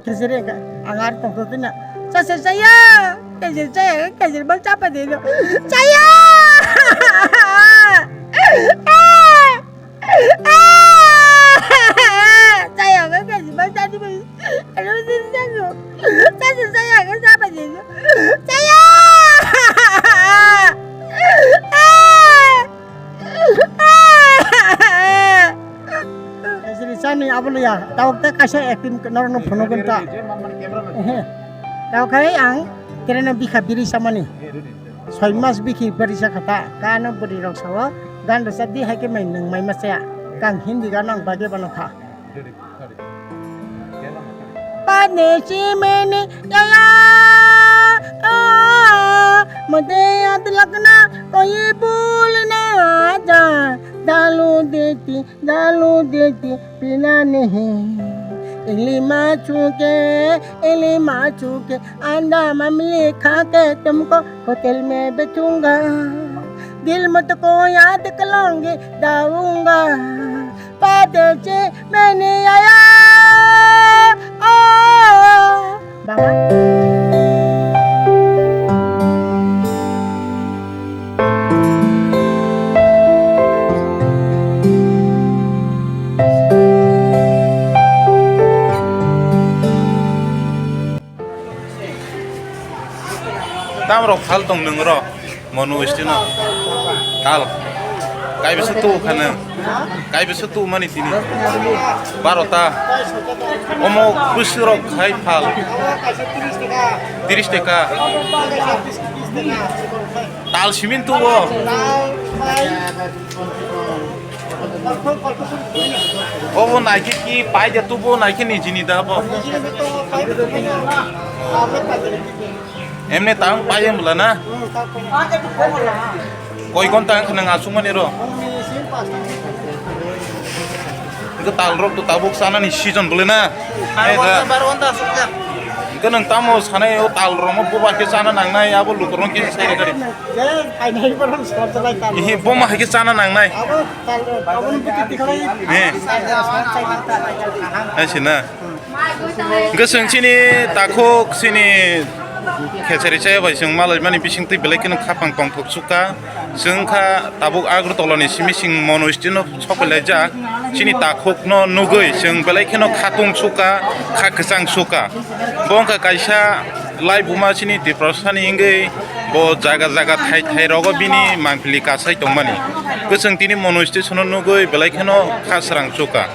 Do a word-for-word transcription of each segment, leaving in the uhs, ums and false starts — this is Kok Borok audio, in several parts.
Kejir ang ar tongthotina. Chase chaya, kejir chaya, kejir bal chapa de do. Chaya! Chaya, kejir bal chapa de. Alo din jago. Chase chaya, chapa de do. Chaya! Sini sani aboni ya, tawk ta kaisa acting norokno phunukgwin ta. Ehe. Tawk khai ang kereno bikha biri samani. Soi mas bikhi bari sakha ta, kano bwrwi rok sao, gan rwchap di hai khe mai nwng mai ma chaya. Kang Hindi gan ang bagwi bano kha. Padesi mene yaya, oh, mode yad lagna koi bhul na ja, dalu deti, dalu deti pina nahi. Ili machu ke, ili machu ke, anda mamli kha ke tumko hotel mein bechunga. Dil mujhko yaad kar longe daunga. Padesi mene yaya, oh, baba. Tam rok phal tong nwng ro, mono stino. Tal. Kai bisa tu khana. Kai bisa tu mani tini. Barota. Omo busi rok khai phal. Tiris teka. Tal simin tu o. Obo naikhe ki paida tubo naikhe ni jini da bo. Emne tang paiyem bwla na. Koi ghonta wngkha nwng aswk mani ro? Hwnkhe tal rok to tabuk chanani season bwle na. Hwnkhe nwng tamo sanai o tal rok no boba khe chana nangnai abo lukurok khe sai rw kari. Ihi boma hai khe chana nangnai. He. Hai se na. Hwnkhe chwng chini takhuk chini khechari chaya bai chwng malaimani bisingtwi belai kheno khapang tongthok sukha. Chwng kha tabuk Agartala ni simi chwng mono stino sokpailaijak. Chini takhuk no nugwi chwng belai kheno khatung sukha, kha kwchang sukha. Bo wngkha kaisa laibuma chini Tiprasa ni wngwi bo jaga jaga thai thai rogo bini mangpili kasai tongmani. Kwchwng tini mono station no nugwi belai kheno kha srang sukha.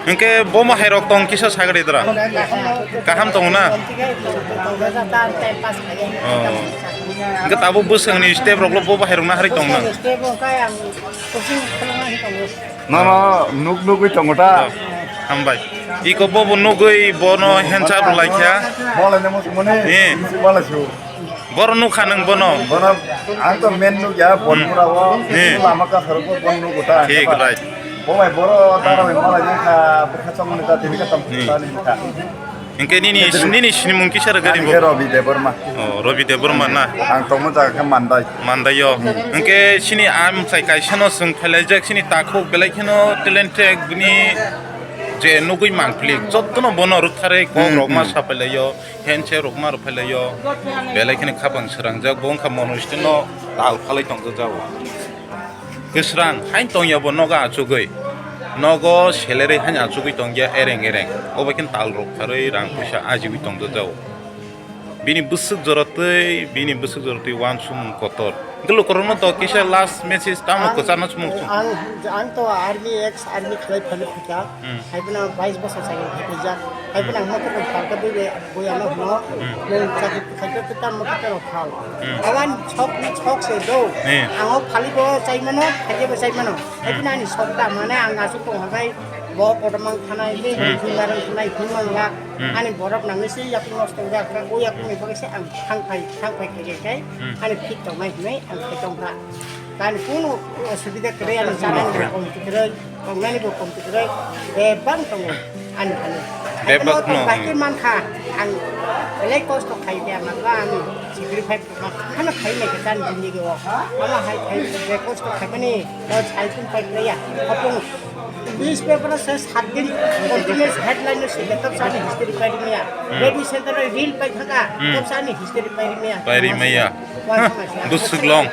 Hwnkhe bomo hai rok tong kisa sagri dra. Kaham tongo na? Oh. Hwnkhe tabuk bwswkni step rok bo bo hai rok na hari tong na? Nono nuk nugwi tongo ta? Hambai. Iko bobo nugwi bono handshake rwlai kha. Bolai nemo sumoni. Eh. Bolai su. Boro nukha nwng bono? Bono ang to men nukya, Bonpura o. Hmm. Lama kasaro ko bon nugo ta. Thik, right. Bo bai boro dara bai mala nukha, bwkha chongmani ta tini ka tam ta ni kha. Hwnkhe nini, nini sinimung kisa rw gari bo? Ani khe Robi Debbarma. Oh, Robi Debbarma na? Ang tongma jaga khe Mandai. Mandai o. Hmm. Hwnkhe chini amchai kaisa no chwng phailaijak, chini takhuk belai kheno talented bini je nugwi mangpili. Jottono bono rwktharwi kok rok ma sapailaio. Handshake rok ma rwphailaio, belai kheno khapang srangjak, bo wngkha mono stino tal phalwi tongjago. Kwsrang haino tongya bo nogo achugwi, nogo salary haino achugwi tongya ereng ereng, obo khe tal rok pharwi rang puisa ajigwi tongjago. Bini bwswk jora twi, bini bwswk jora twi uansukmung kotor. Hwnkhe lukurokno to kisa last message tamo kwcharna sumung sung. Ang, ang to army, ex army khlai phano phikha. Hmm. Hai phano bais bosor chakri khaijak. Hai phano ang mokhe tong phalka bui bai, bui ano hwno. Hmm. Nwng chakri khaijak khe tamo khe tero phal. Hmm. Awan sok ni sok se do. Hmm. Ang o phali bo chai mano, khaijak bo chai mano. Hai phano ani sok ta mane ang asuk tong habai bo kotorma thanai le, hmm, himar thanai himar lak. Hmm. Ani borok nangwi se yakung nosto wngya kha, o yakung ni bagwi se ang thang phai, thang phai khe khe, hmm, ani fit tong nai hinwi ang khe tong kha. Tani kunu osubida kwrwi, ani chana ni komti kwrwi, tongnani bo komti kwrwi, bebak tongo ani thani. Bebak no. Hai phano to bakti man kha, ang belai kosto khai khe, ang kha ani sacrifice ma khana khai nai khe tani jindagi o. Ama hai khai be kosto khai mani, o sai kun pai kwrwi ya, hopung. Newspaper o se sat din continuous headline o sile tabsa ani history pairi maya. Hmm. Radio center o reel pai thaka, Hmm. tabsa ani history pairi maya. Pairi maya. Wa Hah, sama siya. Bwswk long.